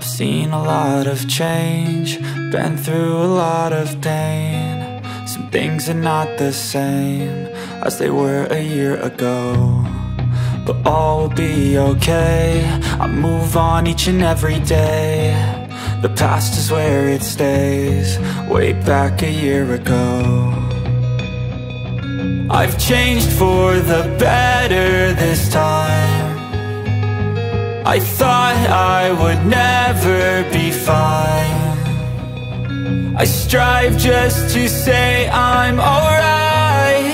I've seen a lot of change, been through a lot of pain. Some things are not the same as they were a year ago. But all will be okay, I move on each and every day. The past is where it stays, way back a year ago. I've changed for the better this time. I thought I would never be fine. I strive just to say I'm alright.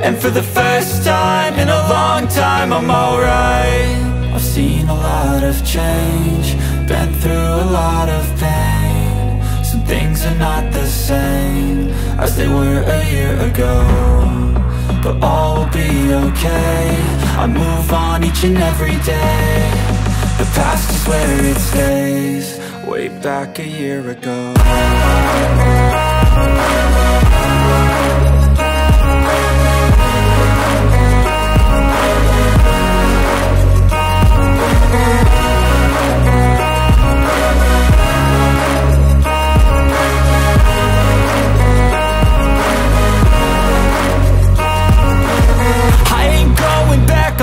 And for the first time in a long time, I'm alright. I've seen a lot of change, been through a lot of pain. Some things are not the same as they were a year ago. But all will be okay, I move on each and every day. The past is where it stays, way back a year ago.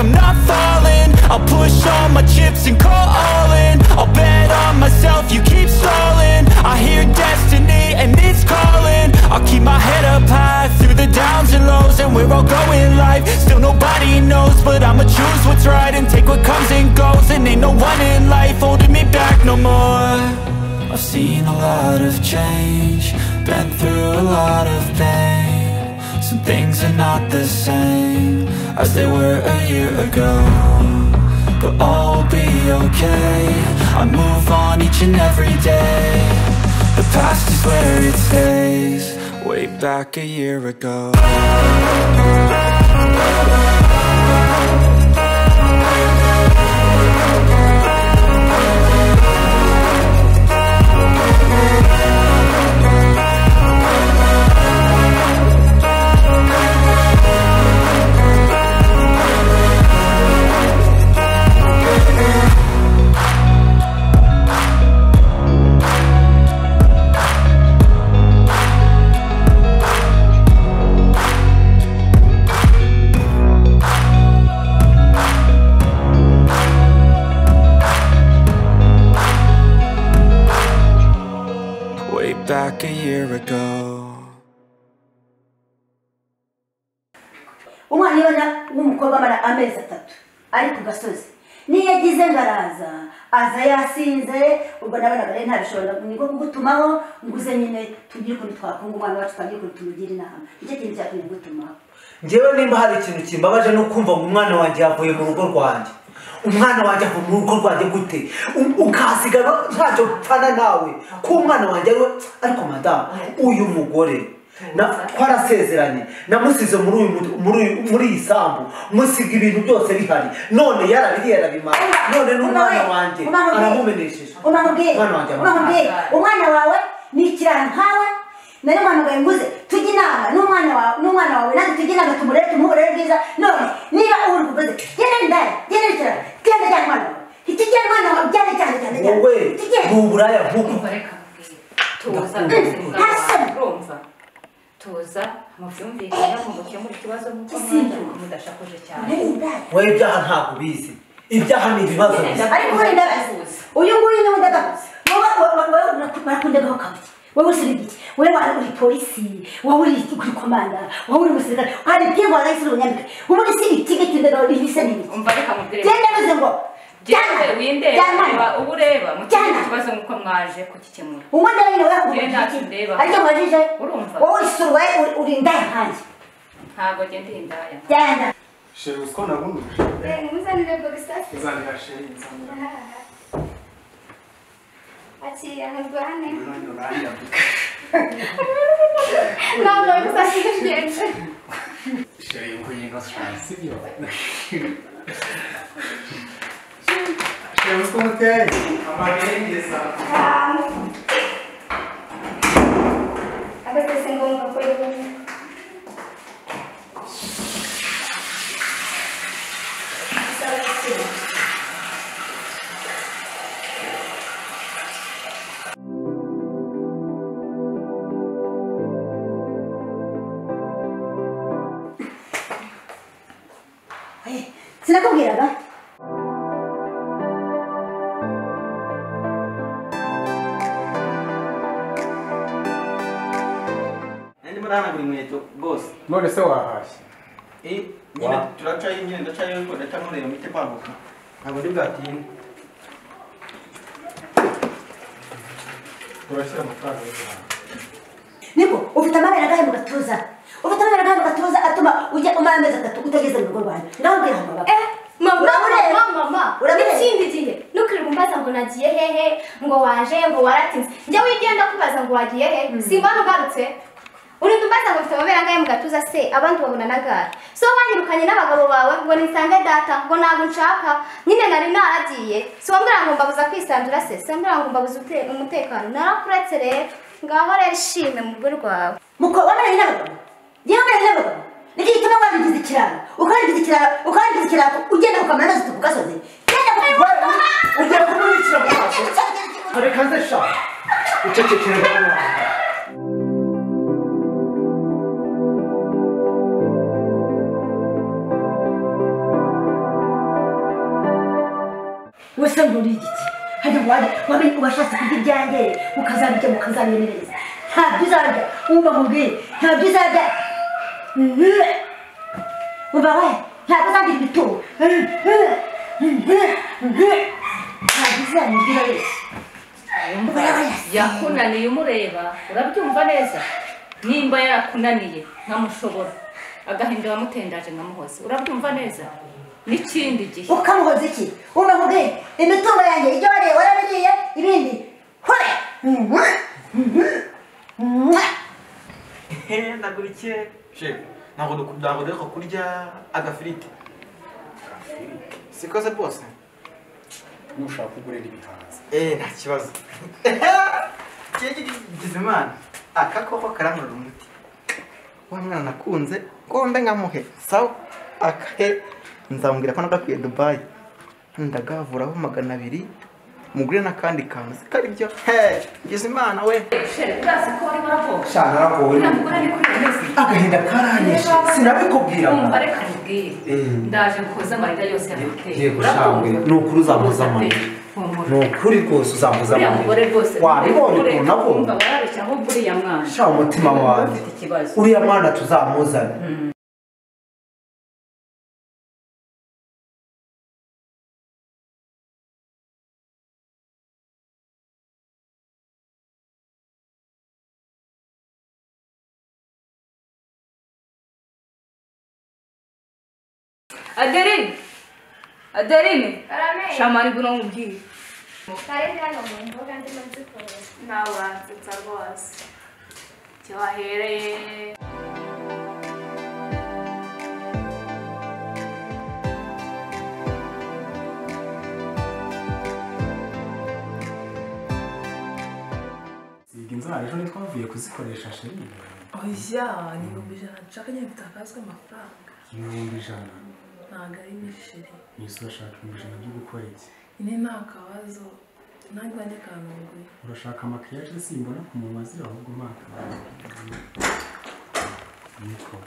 I'm not falling, I'll push all my chips and call all in. I'll bet on myself, you keep stalling. I hear destiny and it's calling. I'll keep my head up high through the downs and lows. And we're all going life, still nobody knows. But I'ma choose what's right and take what comes and goes. And ain't no one in life holding me back no more. I've seen a lot of change, been through a lot of pain. Some things are not the same as they were a year ago. But all will be okay, I move on each and every day. The past is where it stays, way back a year ago. Back a year ago. Umwana ibona w'umukobwa amara amezi atatu ari ku gasozi, niyo yagize ngaraza aza yasinze, ubwo nabonaga rero ntabishobora niko kugutumaho nguze nyine tugire ukuntu twakunga umwana wacu, twagire ukuntu tumugira inama. Nicyo kintu cyatumye ngutumaho. Njyewe nimba hari ikintu kimbabaje no kumva ngo umwana wanjye yavuye mu rugo rwanjye. Umwana wanjye ava mu rugo rwanjye gute? Ukasigara ntacyo mpfana nawe ko umwana wanjye ari we. Ariko madamu, uyu mugore twarasezeranye, namusize muri iyi sambu, musiga ibintu byose bihari, none yarabiriye arabimara, none n'umwana wanjye aramumenesheje. Umwana wawe ni ikirara nkawe. Nari mpamagaye nguze tujye inama n'umwana wawe, natwe tujye inama tumurere tumuhe bwiza. None niba uri kuvuze genda ndaya, genda ikirara, genda jyana umwana wawe, iki jyana umwana wawe, jyana jyana jyana jyana. Wowe ni uburaya nk'uko. Reka tuza urumva, tuza mubyumvikane mukemure ikibazo nk'uko mudashakuje cyane. Wowe ibyaha ntabwo ubizi, ibyaha ni ibibazo gusa. Ariko uri ndabaza uyu nguyu niwe ndagahuza, wowe barakundagaho kabuki. Wowe usubira iki? Wowe uri polisi, wowe uri komanda, wowe uri umusirikare, hari ibyo warahise ubunyamika. Ubundi si ikige kindagaho ibisa n'ibiki. Umva reka mubwire. Genda bivuze ngo jyana windeba ubu ureba mukemure ikibazo nk'uko mwaje kugikemura. Umwana nyine we Njyewe ntacyo ndeba. Ariko mwajije urumva. Wowe isurwa uri indaya nkanjye. Ntabwo ngenda indaya. Genda. Sheri uko nabunuje. Muzanire bogisasi. Muzanira sheri muzanira. Ati anarwane. No, no, bogisasi. Sheri uko sibyo. Sheri uko muteye. Amabengeza. Abese ngombwa ko Sinakubwiraga? Ndimo ndahanagura inkweto bose. None se wahashye? Nyine turacayo nyine ndacayo ariko ndacamureba mpite kwambuka. Ntabwo ndi bwatinde. Turashyira amafaranga yo guhaha. Niko ufite amabere angahe mu gatuza? Ufite amabere angahe mu gatuza atuma ujya umara amezi 3 utageze mu rugo rwanjye? Ndababwira ngo baba. Mama, mama, n'ikindi gihe ntukirirwe umbaza ngo nagiye hehe, ngo waje, ngo waratinze. Njye wigenda kubaza ngo wagiye he, simbona ugarutse. Urinda umbaza ngo mfite amabere angahe mu gatuza se, abandi babona nagara. So wanyirukanye n'abagabo bawe ngo nisange data, ngo ntabwo nshaka, nyine nari naragiye. Si wambwira ngo mbabuza kwisanzura se, si wambwira ngo mbabuza umutekano. Narakuretse rero, ngaho rero ishime mu rugo rwawe. Muko wamenye n'abagabo? Njyewe wamenye n'abagabo? Niki gituma wabigize ikiraro? Ukabigize ikiraro, ukabigize ikiraro, ugenda ukamara amezi 3 ku gasozi. Genda ugiye kumwicira mu maso. Reka nze sha. Ucecekere bwana. Wese nguri igiki? Hajya wabe washatse kurya ibyanjye ukazabijya mukazabiyemereza. Ntabyo uzarya, wumva nkubwire, ntabyo uzarya. Umva we, ntabwo uzagira ibituro. Ntabyo uzanibwira wese. Yakunaniye umureba, urabyumva neza? Nimba yarakunaniye nkamushobora, agahinda wamutendaje nkamuhoza, urabyumva neza? N'ikindi gihe ukamuhoza iki? Umva nkubwire, imitungo yanjye ibyo wariye warabiriye, ibindi hore. Ndagurikiye shefu. Ntabwo duheruka kurya agafiriti. Siko se bose? Nushaka kugurira ibihaza. Nta kibazo. Kigize Imana. Aka koko karankurura umuti. Wa mwana nakunze kombe nkamuhe. Sawa akahe nzamubwira ko nagakwiye Dubai. Ndagavuraho 200 mugure n'akandi kantu kari byo. Gize Imana we. Sha naragowe. Agahinda karanyishe. Sinabikubwira. Umva reka nkubwire. Ndaje gukoza amarira yose yaguteye. Yego shangwe, ni ukuri uzamuza amarira. Ni ukuri rwose uzamuza amarira. Wabibonye ukuntu nabwo? Umva warareshya ahubwo uriya mwana. Sha umutima wanjye. Uriya mwana tuzamuzane. Adeline! Adeline! Shamani ngwino nkubwire. Kare ndi hano mu mboga ndimo nzikoresha. Nawe uransetsa rwose. Icyo wahereye. Siga inzara ejo ntitwavuye kuzikoresha sheri. Oya, ni 100,000 nshaka nyine mfite akazi k'amafaranga. 100,000. Ntabwo ari menshi sheri. Nise urashaka 100,000 byo gukora iki? Nyine nta kabazo, nanjye nanjye kanunguye. Urashaka makiyaje simbona ku munwa zira ahubwo mpaka. Niko.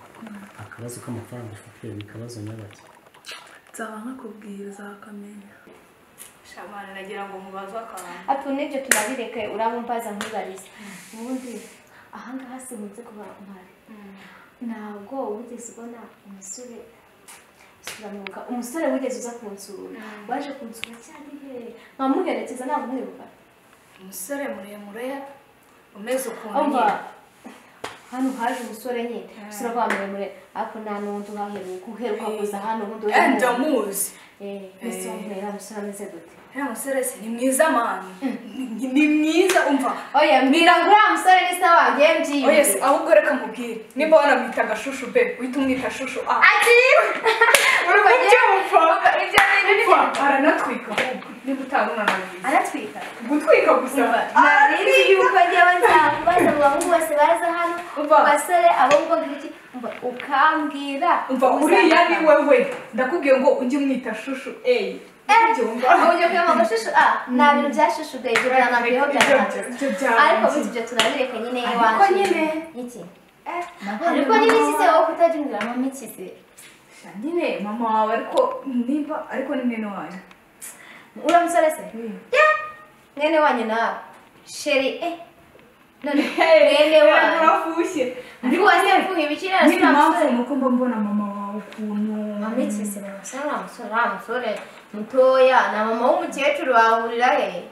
Akabazo k'amafaranga ufite ni kabazo nyabaki. Nzaba nkakubwira uzakamenya. Shamana nagira ngo mubaze akantu. Atu n'ibyo tunabireke urabumbaza nkibariza. Ubundi ahangaha sinkunze kuba mpari. Ntabwo wigeze ubona umusore suramuka umusore wigeze uza kunsura waje kunsura cyane he nkamuherekeza ntabwo mwibuka. Umusore muremure umeze ukuntu nyine. Hano haje umusore nyine usura kwa muremure ariko nta n'undi uhaheruka uheruka kuza hano ubundi ndamuzi. Ese umbwira umusore ameze gute? Uriya musore se ni mwiza mani. Ni mwiza umva. Oya mbwira ngo uriya musore ni sawa ngiye mbyiyumve. Oya se ahubwo reka nkubwire nimba wanamwita Shushu be uhita umwita Shushu a. Ati uri kubyumva ibyo bintu aranatwika ahubwo nimba utarunanabizi. Aratwika? Gutwika gusa. Nari yuko njyewe nzakubaza mu bahungu bose baza hano basore abo ngo iki ukambwira. Umva uriya ni wewe ndakubwiye ngo ujye umwita Shushu A. Ujye kuyamama Shushu A nta bintu bya Shushu de ibyo byanabwiyeho byarangiye. Ariko ubundi ibyo turabireka nyine iwacu. Ariko nyine iki? Ariko nyine iki se wowe kutajya umbwira mama iki se? Nyine mama wawe ariko nimba ariko ni mwene wanyu. Uriya musore se? Ya! Mwene wanyu nawe. Sheri none mwene wanyu. Urafushye. Ariko wase mfuhe ibiki Nyine impamvu ni uko mba mbona mama wawe ukuntu. Mama iki se mama uriya musore mutoya na mama w'umukecuru bahurira he?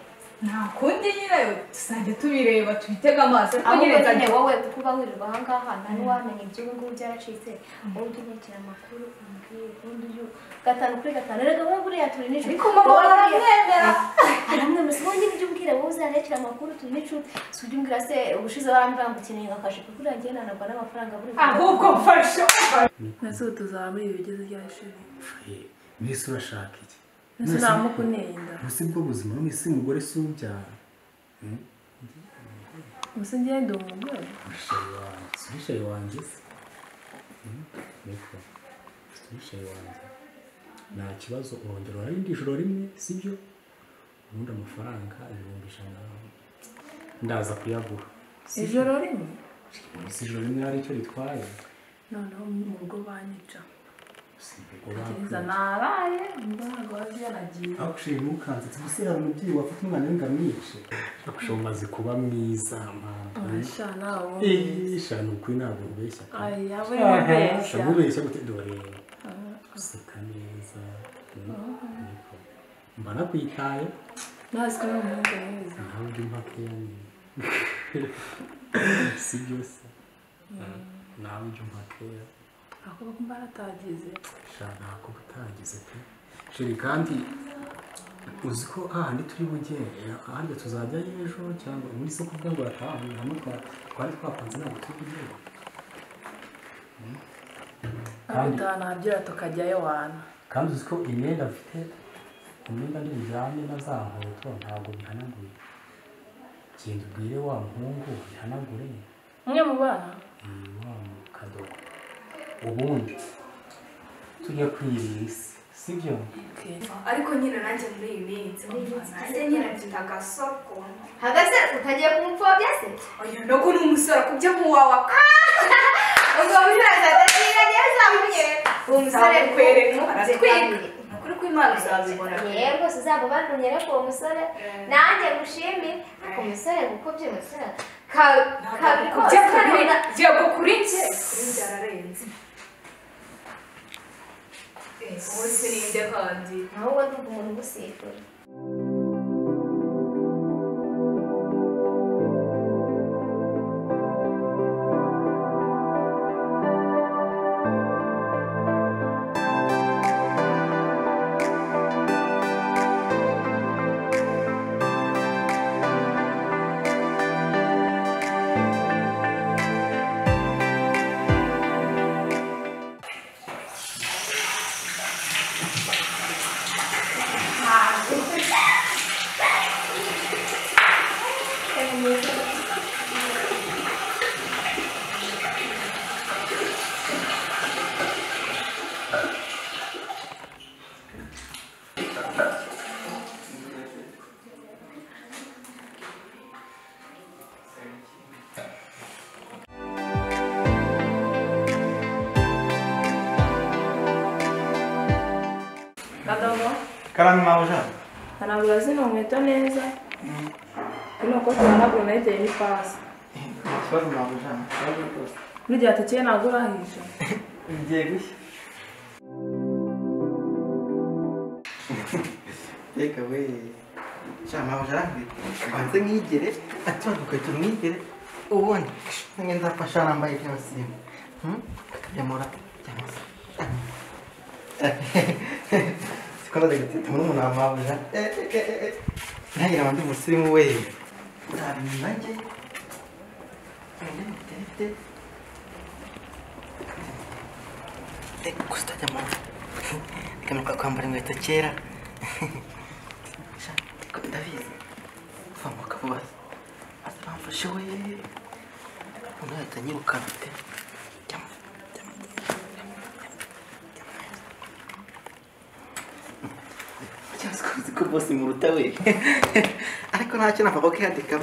Nta kundi nyine tuzajya tubireba tubitega amaso ariko nyine ahubwo nyine wowe kuko uba wirirwa aha ngaha nta n'uwamenya iby'ubu ngubu byaracitse wowe ujye unyakira amakuru umbwire ubundi ujye 5 kuri 5 erega wowe buriya turi n'inshuti Ariko mama wawe aramwemera. Aramwemera si wowe nyine ujye umbwira wowe uzanyakira amakuru turi n'inshuti si ujye umbwira se ubushize warambwira ngo ukeneye akajipo buriya njyewe nanagwa n'amafaranga buri Ahubwo mfasha. Nase tuzaba muri ibi bigeze rya sheri. Mbese urashaka iki? Nase namukunenda. Ubuse bwo buzima none si umugore si ubyara. Ubuse ngende umugore. Umushayi wanjye se. Niko. Umushayi wanjye. Nta kibazo urongera urarindi ijoro rimwe sibyo? Ubundi amafaranga 100,000 ndaza kuyagura. Ijoro rimwe? Si ijoro rimwe hari icyo ritwaye. Noneho mu rugo banyica. Gereza naraye ntabwo yanagiye. Akushe mukanze tubuse hari umubyeyi wafata umwana we ngo amwice. Akushe umaze kuba mwiza mama. Sha nawe. Sha ni ukuri ntabwo ubeshya. Aya buri mubeshya. Ubeshya gute dore. Useka neza. Niko. Mba nakwitaye. Nazi ko ari umuhungu mwiza. Nawe ujya umpa keya nyine. Si byo se. Nawe ujya umpa keya. Ako kumba aratagize. Sha ntako utagize pe. Sheri kandi uzi ko ahandi turi bujye ahandi tuzajya ejo cyangwa muri se kuvuga ngo ataha hamwe twari twapanze ntabwo turi bujye. Kandi nabyira tukajyayo wana. Kandi uzi ko imyenda mfite imyenda ndi bujyane na za nkweto ntabwo bihanaguye. Genda ubwire wa muhungu bihanagure. Umwe mu bana? Wa kadogo. Ubundi tujya kwirira isi sibyo? Ariko nyine nanjye muri iyi minsi nanjye nyine mfite agasoko. Hagase utagiye kumupfobya se? Oya nako ni umusore akubye nk'uwawe. Ubwo musore azatashira neza munye. Uwo musore kwereka aratwika. Ukuri kw'Imana uzabibona. Yego sizaba bandumye ariko uwo musore nanjye ngushimire. Ariko umusore gukubye umusore ka kabikubye kabiri. Yego kuri njye. Kuri njye ararenze. Wowe ninde kandi? Ahubwo ndumva umuntu ugusifura. Karame mabuja. Hanagura zino nkweto neza. Bino ko tuhanagura nayiteye n'ipasi. Ikibazo mabuja, ikibazo rwose. Burya hatekeye ntabwo urahisha. Bigiye gushya. Reka we. Sha mabuja arambwira. Banze nkigere, ati banze ukweto mwigere. Ubundi nge nzafasha nambaye iby'abasirimu. Kabyamura cyangwa se. Sikola de murumuna wa mabuja. Ntagira abandi umusirimu we. Nzabimenya njye. Gusa utajya reka kwambara inkweto kera. Ndabizi. Vamuka vuba. Bamfashe we. Umuntu ahita anyirukana pe. Ko bosi muruta we. Ariko ntacyo napfa kukiyandika.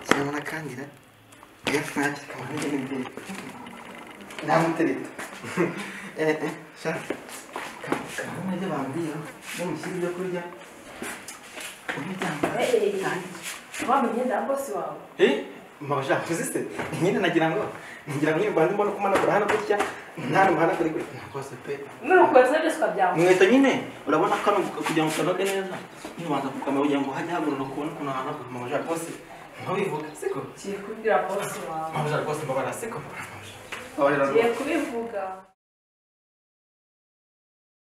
Cyangwa nakandira. Ya ntacyo kamara imbere. Namutereta. Sha. Kamwe ibyo bambwiye ngo mushyire ibyo kurya. Wamenye imyenda ya bosi wawe? Mabuja, uzi se? Nyine nagira ngo nyine mbanze mbone kumanagura hano gutya, nta muhanagura gutya. Rwose pe. N'urukweto byose ukabyambara. Inkweto nyine urabona kano kugira ngo kanoge neza. Nibanza kukama kugira ngo hajye hagororoka ubone ukuntu ahanagura. Mabuja rwose ntubivuga siko? Ngiye kubwira bosi wawe. Mabuja rwose mbabara siko? Ngiye kubivuga.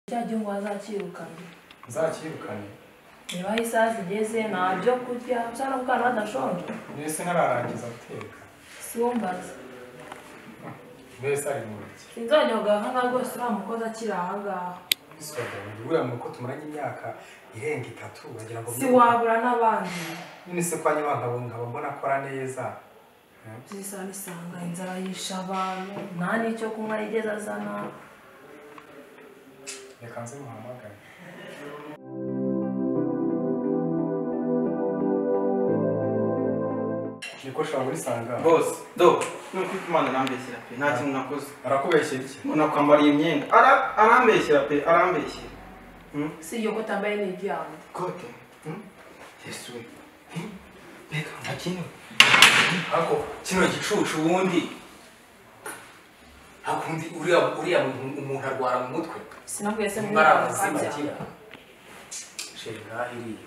Cya gihe ngo azakirukane. Nzakirukane? Niba aho isaha zigeze nta byo kurya, usa no gukana badashonje. Mbese ntararangiza guteka. Si wo mbaza. Mbese ari mu biki? Sinzongera kugaruka aha rwose uriya mukozi akiri aha ngaha. Uriya muko tumaranye imyaka irenga 3 wagira ngo si wabura n'abandi. Nyine se kwa nyuma nkaba mbona akora neza. Byisa nisanga inzara yisha abantu, nta n'icyo kunywa yigeze azana. Reka nze muhamagare. Niko shaka urisanga. Boss, do. Nuko Imana arambeshyira pe. Nta kintu nakoze. Arakubeshyira iki? Mbona kwambara imyenda. Arambeshyira pe, arambeshyira. Si iyo kote ambaye ni iryamye. Kote? Yesu we. Mbega nta kintu. Ako kino gicucu ubundi. Hakundi uriya umuntu arwara mu mutwe. Sinabwiye se muri abazima agira. Shenga iri.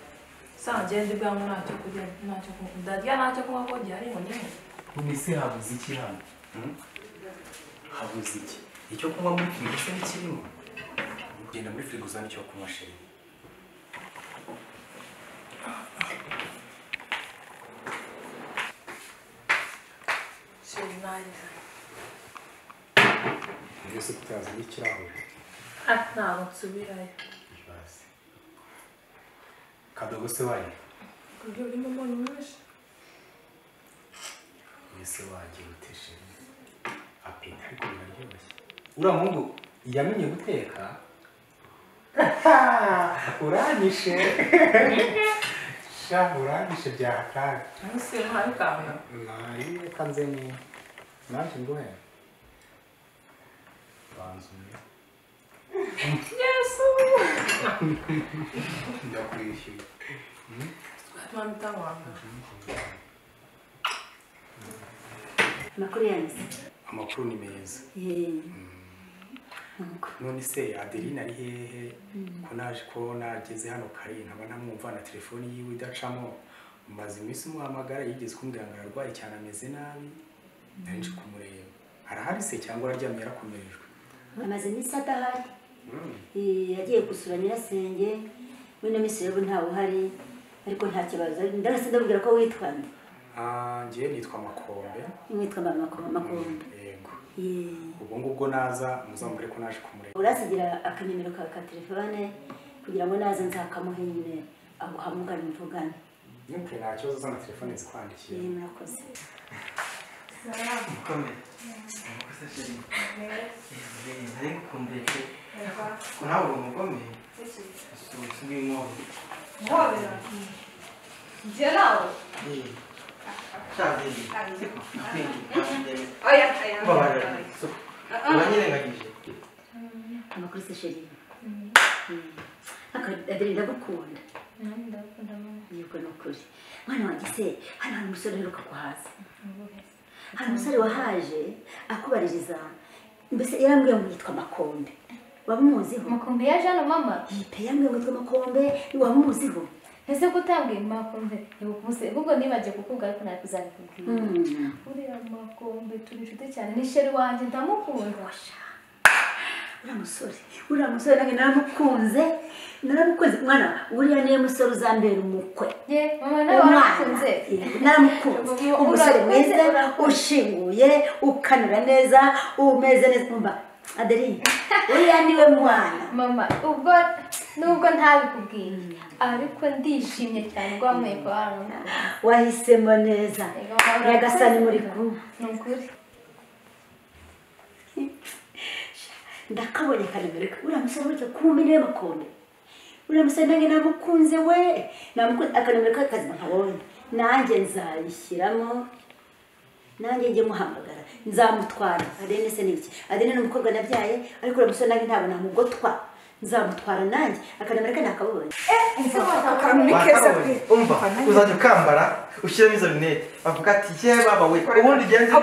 Sanje ndi bwa ntacyo kurya ntacyo kunywa. Ndarya ntacyo kunywa ko gihari ngo nyine. None se habuze iki hano? Habuze iki? Icyo kunywa muri firigo se nikirimo? Genda muri firigo uzane icyo kunywa sheri. Sheri nanjye. Mbese kutazana ikirahure? Ntabwo nsubirayo. Ibaze. Kadogo se wayo? Kurya urimo umunyu mwinshi. Mbese wagira ute sheri? Apeti ariko biraryoshye. Uriya muhungu yamenye guteka? Uranyishe. Sha uranyishe bya akaga. Nuse ntabikanga. Nayi reka nze ni naje nguhe. Banza umwe. Yesu. Ndakwishyuye. Amakuru yanjye. Amakuru ni meza. None se Adeline ari hehe? Ko naje ko nageze hano kare nkaba ntamwumva na telefoni yiwe idacamo. Maze iminsi muhamagara yigeze kumbwira ngo ararwaye cyane ameze nabi. Nari nje kumureba. Arahari se cyangwa araryamye yarakomerejwe? Amaze iminsi adahari. Yagiye gusura nyirasenge. Muri ino minsi rero ntawe uhari ariko nta kibazo. Ndabase ndamubwira ko witwa nde? Njye nitwa Makombe. Nitwa Makombe. Yego. Ubwo ngubwo naza muzamubwire ko naje kumureba. Urasigira akanimero kawe ka telefone kugira ngo naza nzakamuhe nyine aguhamagare muvugane. Nukuri nta kibazo uzana telefone zikwandikiye. Murakoze. Mukomeye. Murakoze sheri. Nari ngukumbuye pe. Ko nawe uri umugome? Usigaye umwobe. Muhobera? Njye nawe? Shazi. Oya, oya. Mbabarira. Uranyirengagije. Amakuru se sheri. Adeline ndagukunda. Ndagukunda mama. Yego ni ukuri. Mwana wanjye se hano hari umusore uheruka kuhaza. Hari umusore wahaje akubaririza mbese yarambwiye ngo yitwa Makombe. Waba umuziho? Makombe yaje hano mama? Yipe yarambwiye ngo yitwa Makombe, waba umuziho? Ese ko utambwiye Makombe, ntibukumuse ubwo nibagiye kukubwira ariko nari kuzabikubwira. Uriya Makombe turi inshuti cyane ni sheri wanjye ndamukunda. Uriya musore nanjye naramukunze mwana uriya niwe musore uzambera umukwe. Ye mama nawe waramukunze? Naramukunze. Umusore mwiza ushinguye ukanura neza umeze neza umva Adeline uriya niwe mwana. Mama ubwo nubwo ntabikubwiye ariko ndishimye cyane ubwo wambaye ko waramukunda. Wahisemo neza. Nyagasani muri kumwe. Ni ukuri. Ndakabonye karemereka uriya musore burya kumbe niwe Makombe. Uriya musore nanjye namukunze we namukunze akanomero k'akazi nkabonye nanjye nzayishyiramo Nanjye njye muhamagara nzamutwara. Adene se niki? Adene ni umukobwa nabyaye ariko uriya musore nanjye ntabwo namugotwa. Nzamutwara nanjye akanamereka nakabonye. Akantu ni keza pe. Umva uzajya ukambara ushyiremo izo lunette bavuga ati ye baba we ubundi ugenze izo.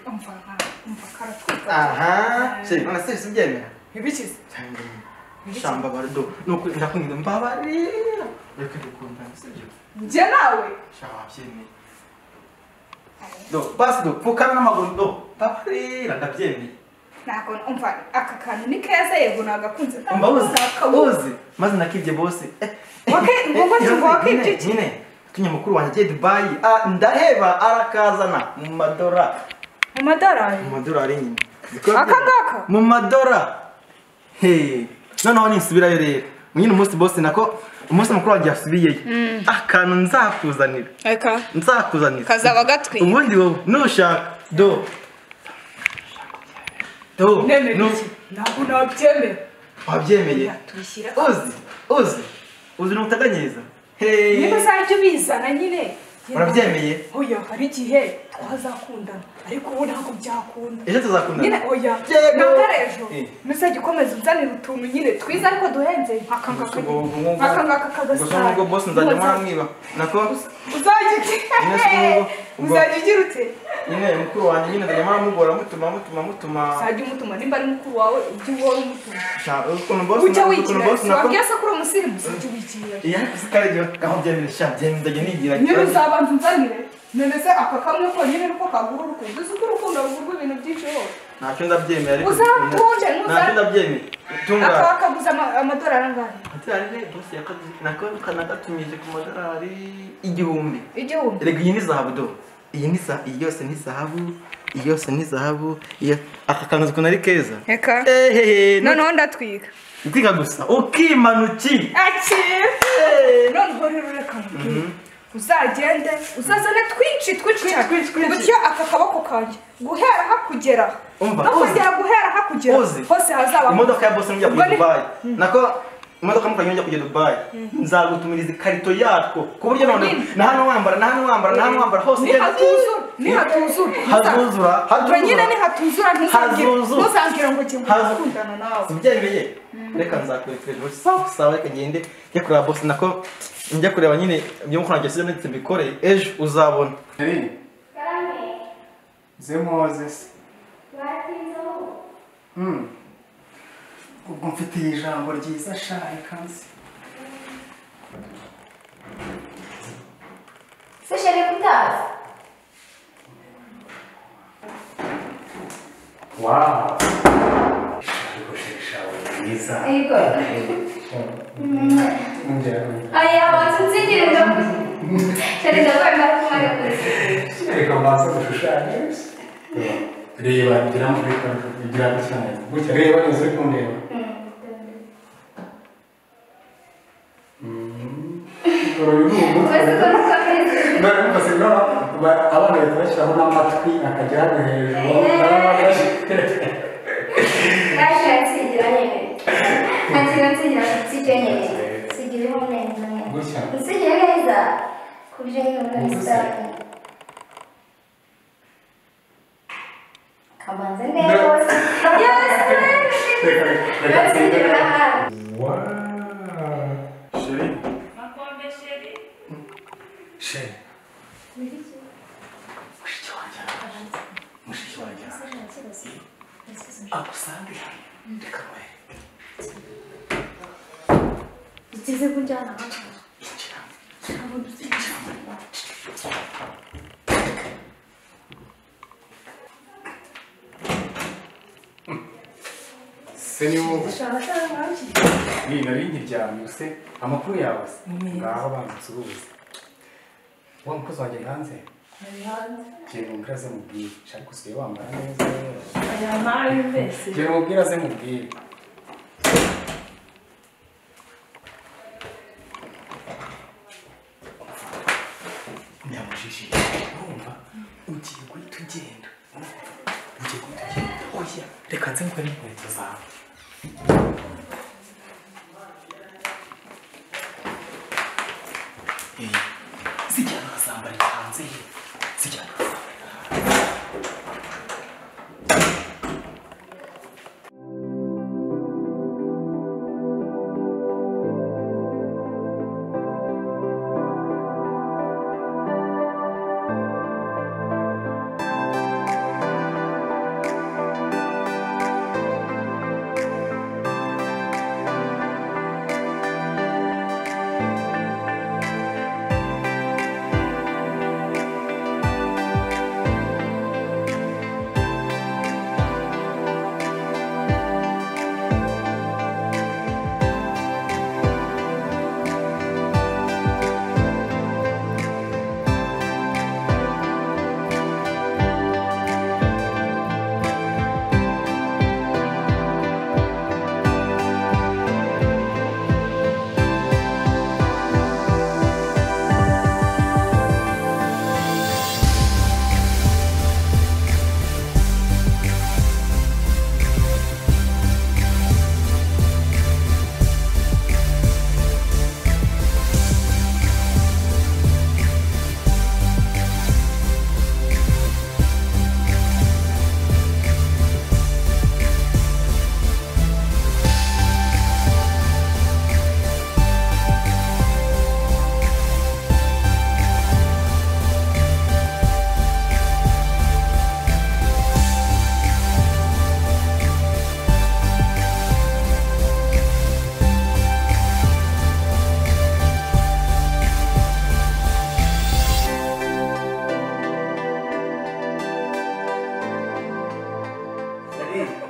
Umva umva karatwika. Aha chérie none se ubyemera? Ibikize shamba bardo nuko ndakubwira mbabarira reka dukundane sibyo? Njye nawe sha wabyemeye do basi do pfukama n'amaguru do mbabarira ndabyemeye. Ntabwo umva aka kantu ni keza yego nagakunze. Umva uzi maze nakibye bose. Wakibye iki? Nyine tumye mukuru wanjye agiye Dubai ndaheba arakazana mu madora. Mu madorari? Mu madorari nyine. Aka ngaka? Mu madora. Hey, noneho nisubirayo rero. Nyine umunsi bose nako umunsi mukuru wanjye yasubiyeyo. Akantu nzakuzanira. Eka. Nzakuzanira. Kazaba gatwi. Ubundi wowe nushaka do. Do. No. Ntabwo nabyemera. Wabyemeye? Uzi. Uzi n'utaganyiriza. Hey. Niba uzajya ubizana nyine. Urabyemeye? Oya, hari igihe twazakundana ariko ubu ntabwo byakunda. Ejo tuzakundana. Nyine oya. Ntabwo ari ejo. Nuzajya ukomeza unzanira utuntu nyine twiza ariko duhenze nk'aka ngaka. Nk'aka ngaka kagasare. Gusa nubwo boss nzajya muramwiba. Nako uzajya uzajya ugira ute? Nyine mukuru wanjye nyine nzajya muramugora mutuma. Uzajya umutuma nimba ari mukuru wawe ujye uhora umutuma. Ukuntu boss ujya wigira. Wabwiye se ko uri umusirimu uzajya wigira. Iya ariko sikare gaho byemere sha byemere ndajya nigira. Nyine uzabanza unzanire. None se aka kamwe konyine niko kagura urukundo. Uzi ko urukundo rugurwa ibintu byinshi hose. Ntacyo ndabyemera ariko uzakunde ntacyo ndabyemera. Tunga. Aka kaguza amadolari angahe? Amadolari boss yakaguze nako kanagatumije ku madolari 1000. 1000. Erega iyi ni zahabu do. Iyi ni iyi yose ni zahabu, iyi yose ni zahabu. Aka kantu ukuntu ari keza. Eka. Noneho ndatwika. Utwika gusa ukimanuki. Akira. Noneho rero reka nkubwire. Uzagende uzazane twinshi twinshi cyane kuburyo aka kaboko kanjye guhera hakugera no kongera guhera hakugera hose hazaba imodoka ya boss njya kujya Dubai nako imodoka mukanya njya kujya Dubai nzagutumiriza ikarito yatwo ku buryo none na hano wambara na hano wambara na hano wambara hose ni hatuzura hazuzura nyine ni hatuzura ntuzambwira ngo ngiye gukundana nawe ubyemeye reka nzakwereka ejo sawa reka ngende njye kureba boss nako njya kureba nyine ibyo mukuru wanjye ndetse mbikore ejo uzabona. Zemoze se. Ubwo mfitiye ijambo ryiza sha reka nzi. Se chérie kutazi. Wow. Ariko mwiza. Yego. Aya watsinzigire ndakuze. Chérie ndakwemera kumara kuze. Reka mbanze gushushanya. Reba ngira ngo igira cyane. Gutya reba neza uri kundeba. Abana bahita bashyiraho n'amatwi akajya hano hejuru. Naje nsigira nyine. Nsigira nsigira nsigira nyine. Nsigireho neza. Gutya. Nsigira neza. Ku buryo nyine utabisaba. Kabanze neza. Yes! Nsigira. Wow. Chérie. Makombe chérie. Chérie. Mushiki wanjye. Mushiki wanjye. Agusange hano. Reka nkwereke. Ugeze kunjyana hano. Injira. Se ni wowe. Ni nari nkiryamye se amakuru yawe se. Ngaho bansuhuze. Wa mukozi wanjye hanze? Ari hanze. Genda umubwire aze mubwire. Ariko usigaye wambara neza. Aya nabi mbese. Genda umubwire aze mubwire. Nyamujiji, urumva ugiye guhita ugenda. Ugiye guhita ugenda. Oya, reka nze nkore inkweto zawe. Zijyana ukazambarira hanze ye. Tujyane.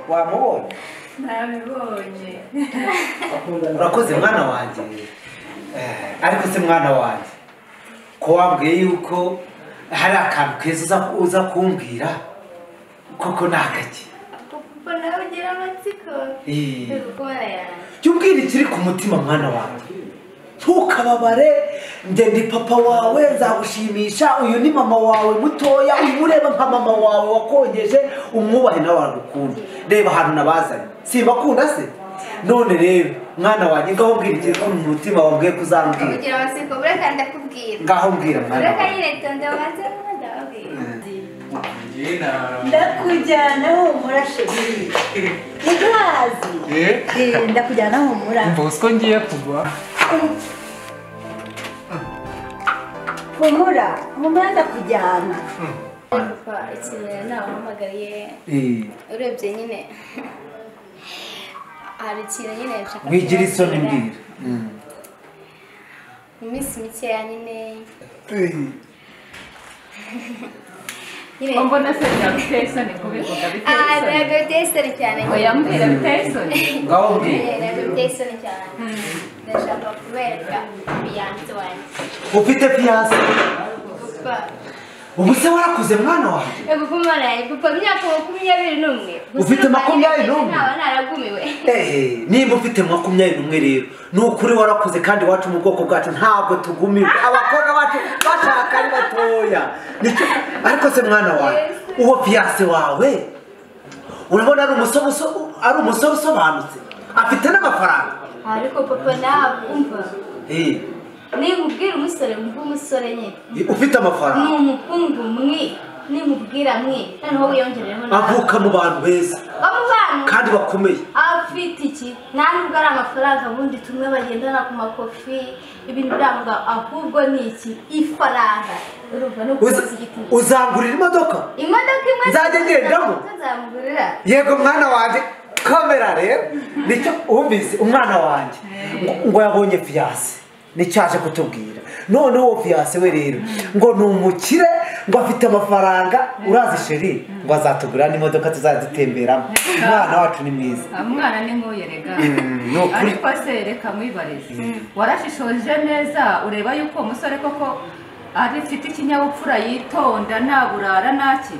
Wamubonye? Nabibonye. Urakoze mwana wanjye. Ariko se mwana wanjye, ko wambwiye yuko hari akantu keza uza kumbwira koko nakaki? Papa nawe ugira amatsiko. Jya umbwira ikiri ku mutima mwana wanjye. Ntukababare, njye ndi papa wawe nzagushimisha, uyu ni mama wawe mutoya, umureba nka mama wawe wakongeje, umwubahe nawe aragukunda. Reba ahantu nabazanye, simbakunda se? None rero mwana wanjye ngaho mbwira ikiri ku mutima wambwiye ko uzambwira. Ugira amatsiko, bureka ndakubwira. Ngaho mbwira mwana wanjye. Bureka nyine tonde ubanze ndababwira. Ndakujyana humura sheri. Nturazi. Ndakujyana humura. Umva usiko ngiye kugwa. Humura, humura ndakujyana. Papa, ikintu nabahamagariye urebye nyine hari ikintu nyine nshaka. Wigira isoni mbwira. Mu minsi mikeya nyine. Mbona se biteye isoni kubivuga biteye isoni. Ntabwo biteye isoni cyane. Oya mbwira biteye isoni. Ngaho mbwira. Ntabwo biteye isoni cyane. Ndashaka kubereka fiyanse wanjye. Ufite fiyanse? Papa. Ubu se warakuze mwana wanjye? Ego kumara, papa imyaka 21. Ufite 21? Naba naragumiwe. Nimba ufite 21 rero, ni ukuri warakuze kandi wacu mu bwoko bwacu ntabwo tugumiwe. Abakobwa bacu bashaka ari batoya. Ariko se mwana wawe, uwo fiyanse wawe urabona ari umusore usobanutse, afite n'amafaranga. Ariko papa nawe umva. Nimubwira umusore mvuga umusore nyine. Ufite amafaranga. Ni umukungu mwe, nimubwira mwe, noneho wiyongerereho nawe. Avuka mu bantu beza. Abo bantu kandi bakomeye. Afite iki? Nta nubwo ari amafaranga ubundi tumwe bagendana ku makofi, ibintu biranga, ahubwo ni iki? Ifaranga. Urumva no kuzi igiti. Uzangurira imodoka? Imodoka imwe nzajya ngendamo. Nzamugurira. Yego mwana wanjye. Kamera rero nicyo umvise umwana wanjye ngo yabonye fiyanse. Nicyaje kutubwira. None uwo fiyanse we rero ngo ni umukire, ngo afite amafaranga, urazi sheri ngo azatugura n'imodoka tuzazitemberamo. Umwana wacu ni mwiza. Umwana ni nk'uyerega. Ariko se reka mwibarize. Warashishoje neza ureba yuko umusore koko ari afite ikinyabupfura yitonda nta burara naki.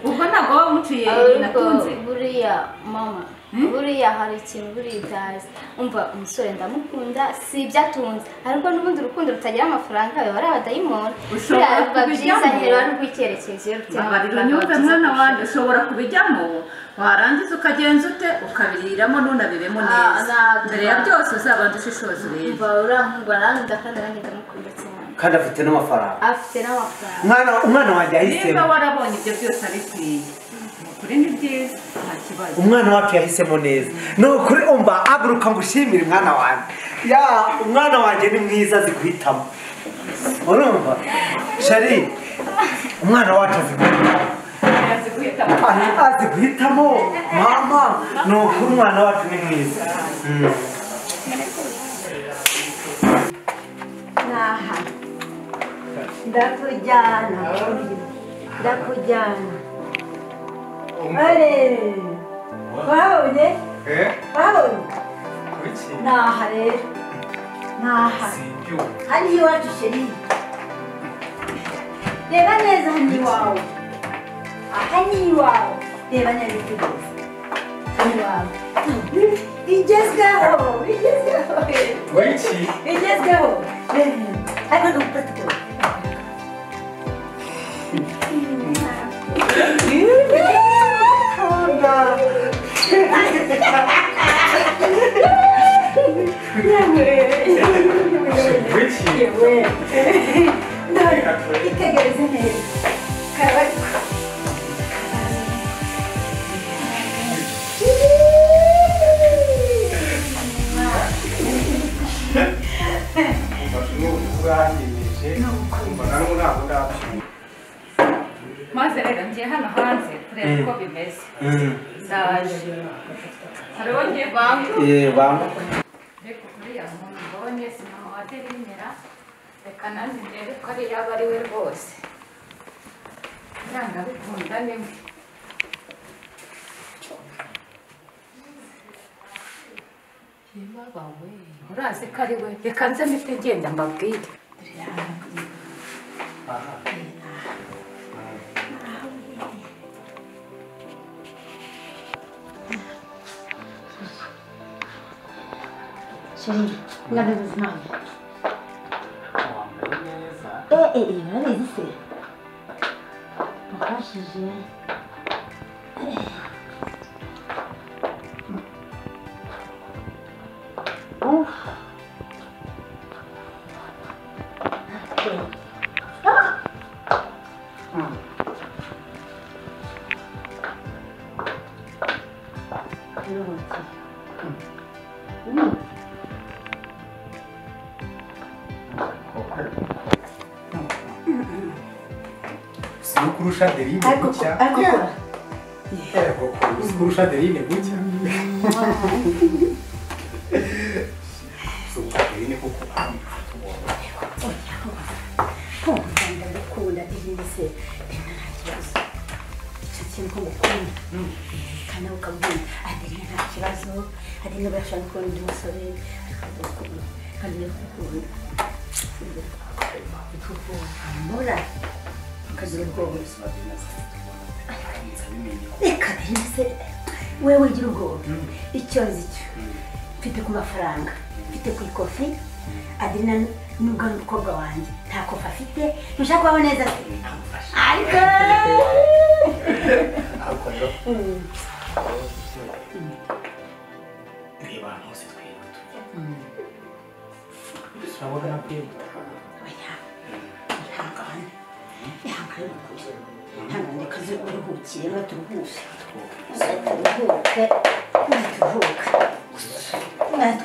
Ubwo ntabwo wamuciye natunze. Buriya mama, buriya hari ikintu buriya utazi. Umva umusore ndamukunda si ibyo atunze, ariko n'ubundi urukundo rutagira amafaranga biba ari abadayimoni. Ushobora kubijyamo. Nyumve mwana wanjye, ushobora kubijyamo warangiza ukagenza ute ukabiriramo ntunabibemo neza. Mbere ya byose uzabanza ushishoze urebe. Umva urankunda kandi nanjye ndamukunda cyane. Kandi afite n'amafaranga. Afite n'amafaranga. Umwana wanjye yahisemo. Niba warabonye ibyo byose abikwiye. Kuri ni byiza nta kibazo. Umwana wacu yahisemo neza. No kuri umva aguruka ngushimire mwana wanjye. Ya umwana wanjye ni mwiza azi guhitamo. Urumva? Shari umwana wacu azi guhitamo. Azi guhitamo mama no kuri umwana wacu ni mwiza. Naha. Ndakujyana. Ndakujyana. Are. Wabonye? Wabonye? Kuki? Naha rero. Naha. Hano iwacu sheri. Reba neza hano iwawe. Aha ni iwawe. Reba neza rwose. Hano iwawe. Bigezweho, bigezweho. Kuki? Bigezweho. Ariko ndagufata. Itegereze neza. Karabako. Maze rero ngiye hano hanze kureba uko bimeze. Ndaje. Hariho ngiye bangu. Bangu. Reka kuriya muntu mbonye si mama wa Adeline, reka nanjye ndebe ko ari yaba ari we rwose. Byanga bikunda nimwe. Yebaba we, urazi ko ari we. Reka nze mpite ngenda mbabwire. Sheri, ndabizi nawe. Wambaye neza. Urabizi se? Wafashije. Kurusha Adeline gutya. Ariko kurusha Adeline gutya. So Adeline koko ndagukunda Adeline se nta kibazo. Icyo kintu ko ngukunda. Kandi ukabwira Adeline nta kibazo. Adeline barashaka kubona undi musore ariko ndagukunda. Kandi ndagukunda. Mura. Reka se wewe ugira ubwoba icyo nzi cyo mfite ku mafaranga mfite ku ikofi Adeline nubwo ari umukobwa wanjye nta kofi afite ntushaka kubaho neza ariko reba ahantu hose twihuta turabona nakwiye gutaha. Ihangane. Ihangane ukuri. Ihangane kaze uruhukire nga turuhuke. Turuhuke. Turuhuke.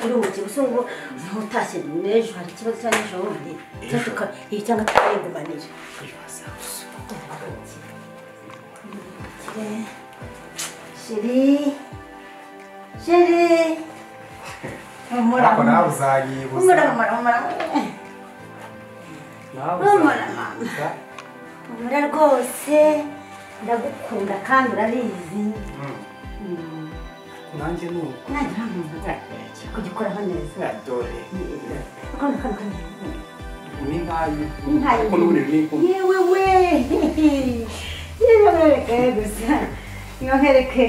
Turuhuke gusa ngo ntutashye n'ejo hari ikibazo cya n'ejo bundi. Cyatuka cyangwa tukayegumanira. Sheri. Sheri. Ariko nawe uzayibuza. Humura. Humura mama. Humura rwose ndagukunda kandi urabizi. Nanjye nuko. Nanjye urankunda. Kugikoraho neza. Dore. Kano. Ni nkayo. Ni nkayo. Kuko n'ubundi ni nko. Yewe we. Yewe gusa. Niyo nkereke.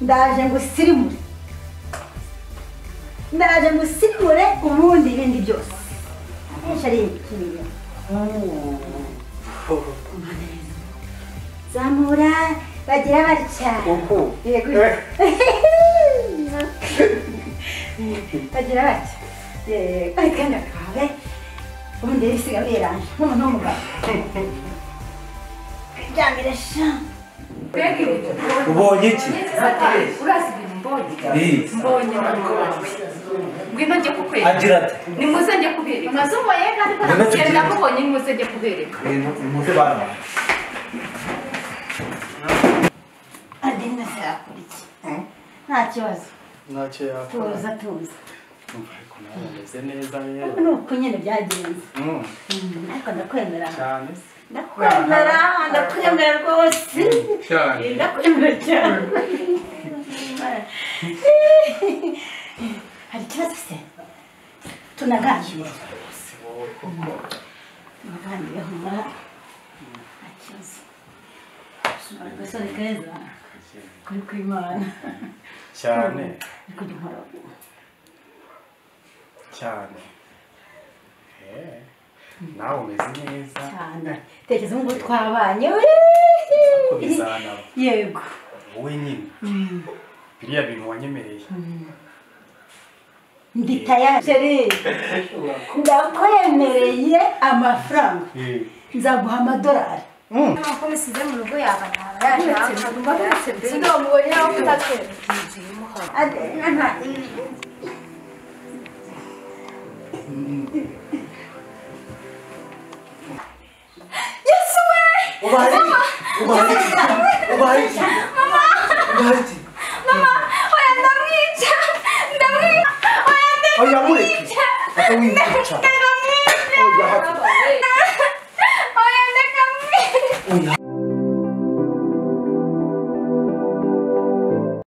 Ndaje ngusirimure. Ndaje ngusirimure ubundi ibindi byose. Shari kiriya. Zamura bagira batya. Uko. Yego. Bagira batya. Yego. Akana kawe. Ubundi rero isiga biranje nk'umuntu w'umugabo. Ryamire sha. Ubonye iki? Urazi ibintu mbonye? Mbonye mama wawe. Ngwino njye kukwereka. Agira ati. Nimuze njye kubereka. Amazuba ye kandi ko Genda mubonye nimuze njye kubereka. Muze bana. Adina se yakora iki? Nta kibazo. Ntacyo yakora. Tuza tuza. Ariko nawe umeze neza rero. Ubu ni uko nyine byagenze. Ariko ndakwemera. Cyane. Ndakwemera, ndakwemera rwose. Cyane. Ndakwemera cyane. Hari ikibazo se? Tunaganire. Tunaganire humura. Nta kibazo. Agasore keza. Kuri kw'Imana. Cyane. Ariko jya unkora. Cyane. Nawe umeze neza. Cyane. Tekereza ubu ngubu twabanye. Ko bizanaba. Yego. Wowe nyine. Biriya bintu wanyemereye. Ndi tayari. Chérie, ndakwemereye amafaranga. Nzaguha amadolari. Nkuko musize mu rugo yaba yaje. Sinamubonye aho kutatwereka. Adina Yesu we! Ubaye iki? Ubaye iki? Ubaye iki? Ubaye iki?